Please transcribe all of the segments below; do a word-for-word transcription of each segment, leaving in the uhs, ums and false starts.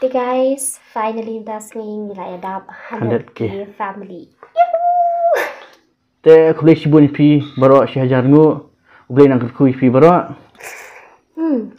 Te guys, finally mynta sngi ngi la ïadap hundred K family. Te khublei shibun ïa phi baroh, shi hajar nguh. U Blei un kyrkhu ïa phi baroh. Hmm.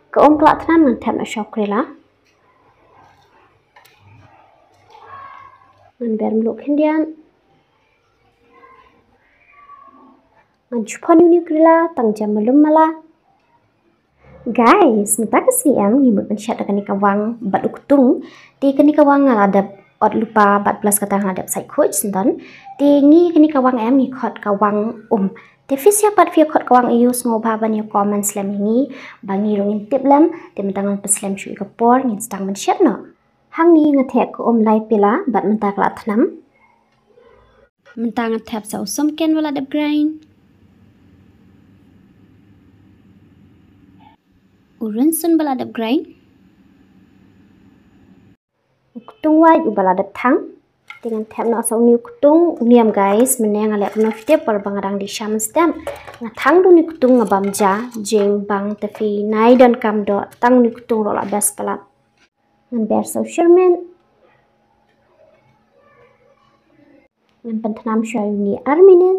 Ka um ka la thnam, ngan thep noh shuwa u karela. Ngan ber mluh khyndiat. Ngan shu pon ïa une u karela tang jam malum mala. Guys, mynta ka sngi em ngi mut ban shet da kane ka wang bad u ktung. Te kane ka wang nga la dep ot lypa bad plus kata nga la dep sait khuid syndon. Te ngi kane ka wang em ngi khot ka wang um. Te phi sngewbha pat phi khot ka wang aiu, sngewbha ban ïa comment slem ïa ngi ba ngi ruh ngin tip lem. Te mynta ngan pynslem shuh ïa ka por, ngin sdang ban shet noh. Hangne nga theh ka um lai pela bad mynta ka la thnam. Mynta nga thep sa u sumken ba la dep grind. U rynsun ba la dep grind. U ktung wait uba la dep thang. Te ngan thep noh sa une u ktung, u niam guys, mynne nga leh kumno phi tip, por ba nga dang dih sha mynstep. Nga thang da une u ktung nga bam ja, jingbang te phi nai donkam doh, tang une u ktung ruh la best palat. Ngan ber sa u shyrmen. Ngan pynthnam shuwa ïa une ar minit.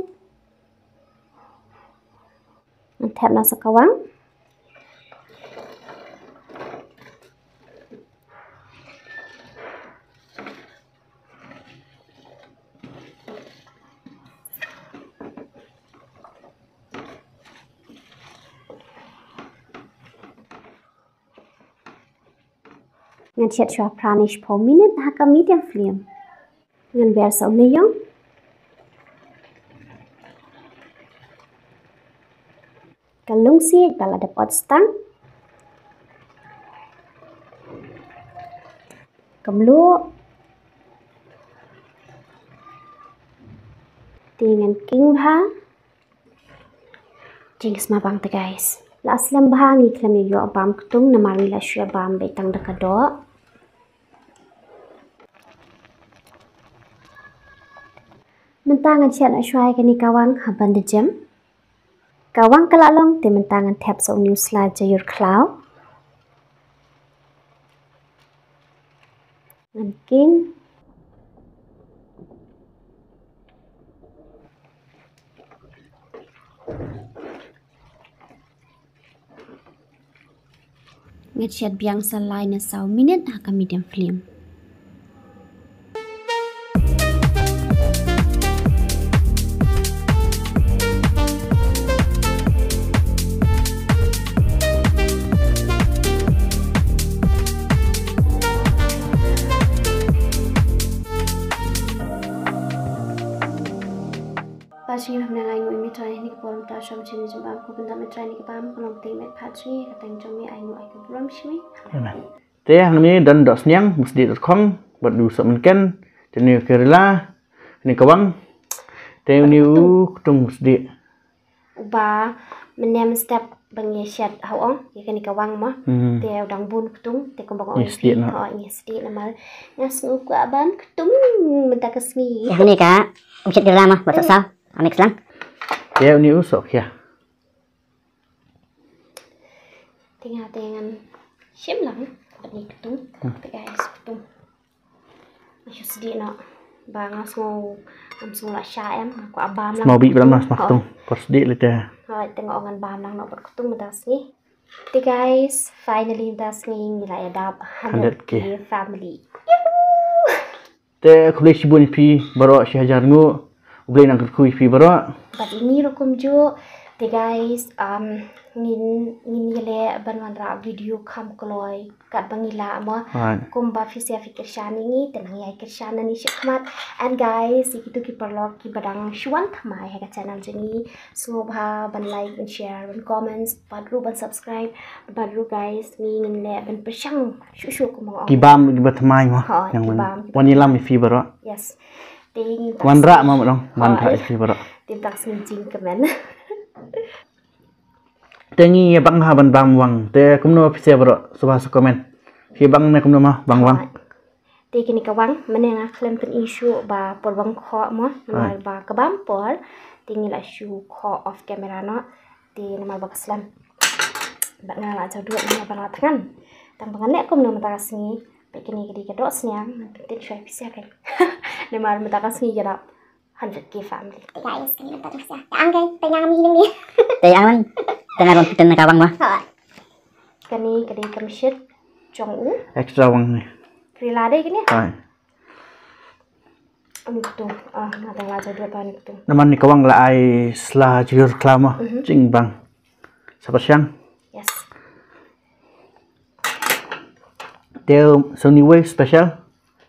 Ngan thep noh sa ka wang. Ngan shet shuwa phra ne shiphew minit ha ka medium flame. Ngan ber sa u meiong. Ka lungsiej ba la dep ot stang. Ka mluh. Te ngan king bha. Jingsma bang te guys. La slem bha, ngi khlem ïa ïoh bam ktung namar ngi la shu ïa bam beit tang da ka doh. Mynta ngan shet noh shuwa ïa kane ka wang ha ban da jem. Ka wang ka la long, te mynta ngan thep sa une u sla jaiur khlaw. Ngan king. Ngan shet biang sa lai ne saw minit ha ka medium flame. Pha jong ngi, pha nang ai nguh ïa me Trai ha kane ka por mynta, shong shen jong bam, ko Mynder me Trai ha kane ka bam, ka long ka teng met pha jong ngi, ka teng jong me ai nguh ai ka burom sha me. Amen. Te hangne don dohsniang, musdih dot khong, bad u sohmynken, te une u karela, une ka wang, te une u ktung musdih. Uba mynne mynstep ba ngi shet ha u ong ïa kane ka wang mo. Hmm. Te u dang bun ktung, te kumba nga ong ïa phi, ngi sdih namar nga sngew kwah bam ktung mynta ka sngi. Te hangne ka um shet karela mo, bad sohsaw, hangne ka slang. Te une u sohkhia. Te nga te ngan shim lang bad une u ktung. Hmm. Te guys, ktung. Nga shu sdih noh ba nga sngew, ngam sngew lah shah em, nga kwah bam lang. Sma bih blam na sma ktung. Por sdih lei te. Hooid, te nga ong ngan bam lang noh bad ktung mynta ka sngi. Te guys, finally mynta ka sngi ngi la ïadap hundred K family. Te khublei shibun ïa phi baroh, shi hajar nguh. U Blei un kyrkhu ïa phi baroh. Bad ïa ngi ruh kumjuh. Te guys, um, Ngin, ngin ïaleh ban wanrah video kham kloi katba ngi lah mo. Right. Kumba phi sngewbha phi kyrshan ïa ngi, te nang ïai kyrshan nangne shakhmat. And guys, ïa kito ki paralok kiba dang shu wan thymmai ha ka channel jong ngi, sngewbha ban like, ban share, ban comments, bad ruh ban subscribe. Bad ruh guys, ngi ngin leh ban pyrshang shuh shuh kumba nga ong. Ki bam kiba thymmai mo. Ha, ki bam. Wan ïalam ïa phi baroh. Yes. Te ngin wanrah mo, dong. Wanrah ïa phi baroh. Te ngin tak sngi jingkmen. Te ngi ïa bang ha ban bam wang. Te kumno phi sngewbha baroh, sngewbha sa comment. Phi bang ne kumno mo, bang wang. Te kine ka wang, mynne nga khlem pyni shuh ba por ba nga khoh mo, namar ba ka bam por. Te ngi la shu khoh off camera noh. Te namar ba ka slem. Ba nga la jaw duh namar ba nga la thngan. Tang ba ngan leh kumno mynta ka sngi. Ba kine ka dei ka doh sniang, ngan pyntip shuwa ïa phi sha ka. Namar mynta ka sngi ïa la hundred K family. Guys, kane mynta jong pisa. Te ang, guys, te ang mi ning ni. Te ang man. Te nga ron pynten na ka wang mo. Ha. Kane ka dei ka mynsiem jong u. Extra wang ni. Krila dei kane. Hai. Ani tu. Ah, nga tang la jaw duh ani tu. Namar ni ka wang la ai sla jur khlama. Mhm. Jingbang. Sa pyrshang. Yes. Te sngewbha special.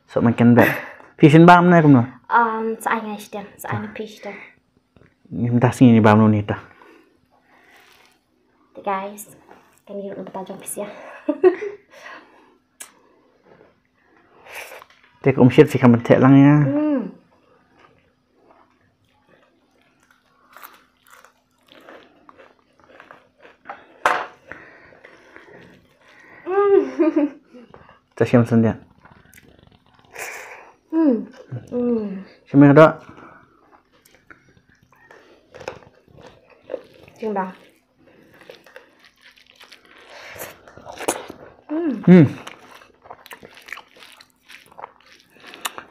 Sa man kan ba. Phi sngewbha bam ne kumno? Um, sa ai ngai sdang, sa ai na phi sdang. Ni mynta sngi ni bam no ni ta. Te guys, kan ïa na bynta jong phi sha. Te ka mynsiem shi kam theh lang ïa. Hmm. Ta shem san dia. Hmm. Hmm. Shem ïa ka doh. Jingbang. Hmm. Hmm.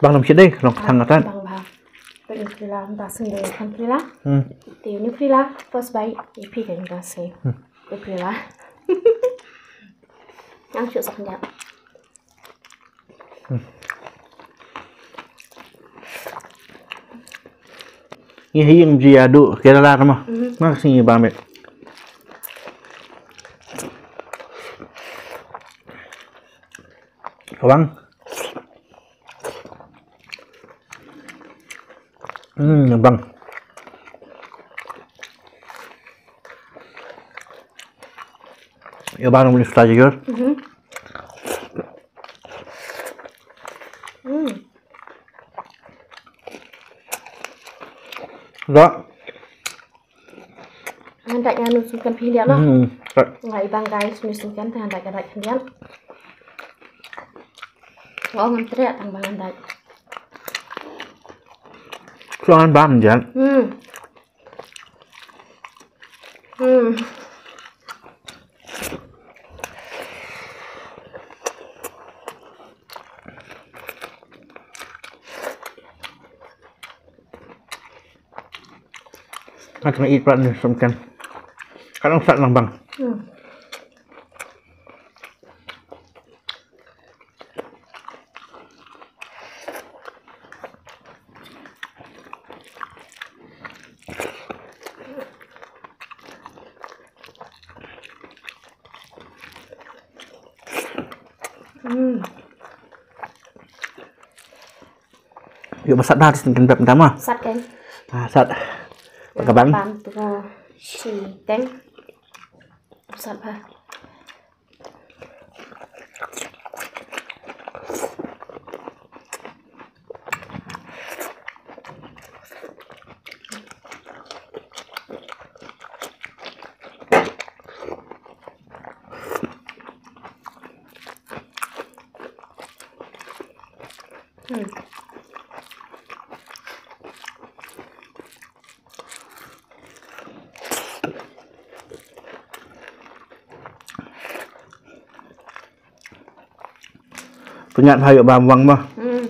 Bang lam shi dei, long thang atan. Bang bha. Te ni Krila, mynta sngi dei kham Krila. Hmm. Te ni Krila, first bite, ïa phi ka mynta sngi. Hmm. Ni Krila. Ang shu sak nya. Hmm. Ngi ha ïing ji adu Kerala tama. Mhm. Nga sngi ba met. Kawang. Hmm, bang. Ïa bang ni sla jor. Mhm. Hmm. Dah. Hynda nga nu sngewken phi diat noh. Hmm. Nga i bang guys nu sngewken te hynda ka dait phi diat. Nga ong ngan treh tang bang hynda. Klong bam diat. Hmm. Hmm. Nga tang ïeit pat ni sngewken. Ka long sat lang bang. Hmm. Hmm. Ïoh ba sat da, te sngewken bep nda ma. Sat kan. Ah, sat. Ba ka bang. Bang tu ka shi teng. Sat ba. Hmm. Pynïaid ha ïoh bam wang ma. Hmm.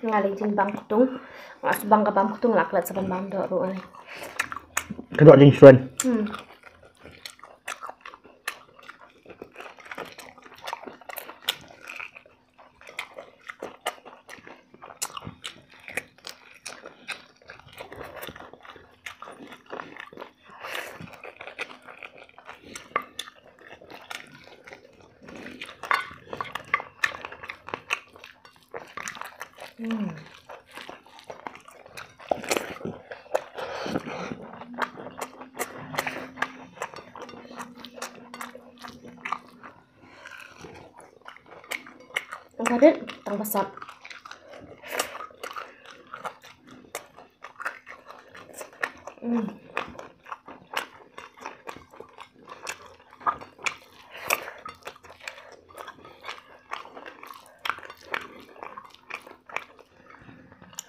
Nga leh jingbam ktung. Nga shu bam ka bam ktung, la klet sa ban bam doh ruh ai. Ka doh jingshruen. Hmm. Hmm. Tang ka rit, tang ba sap. Hmm.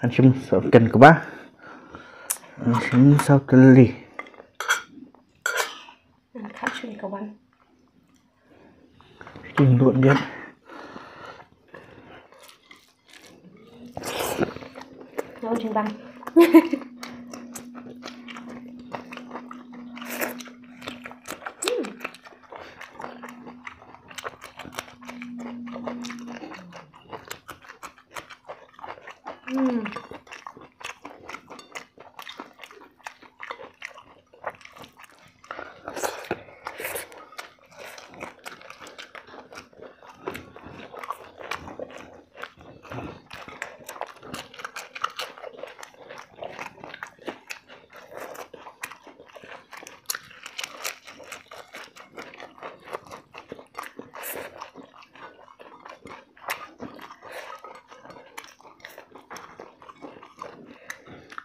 Ngan shim sa ken kaba. Ngan shim sa tylli. Ngan khat shim ka wan. Sting dot jet. Ngan jingbam. Hmm.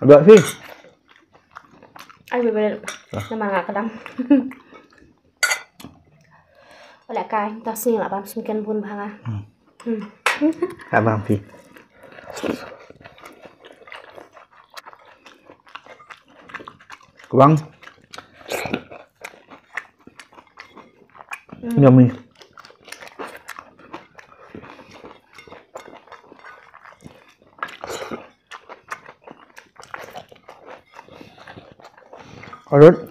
Ada sih. Ai bebel. Nama nga kedam. Wala kai, ta sing la bam sing ken bun bha nga. Hmm. Hmm. Ka bam phi. Kwang. Hmm. Yummy. Alright.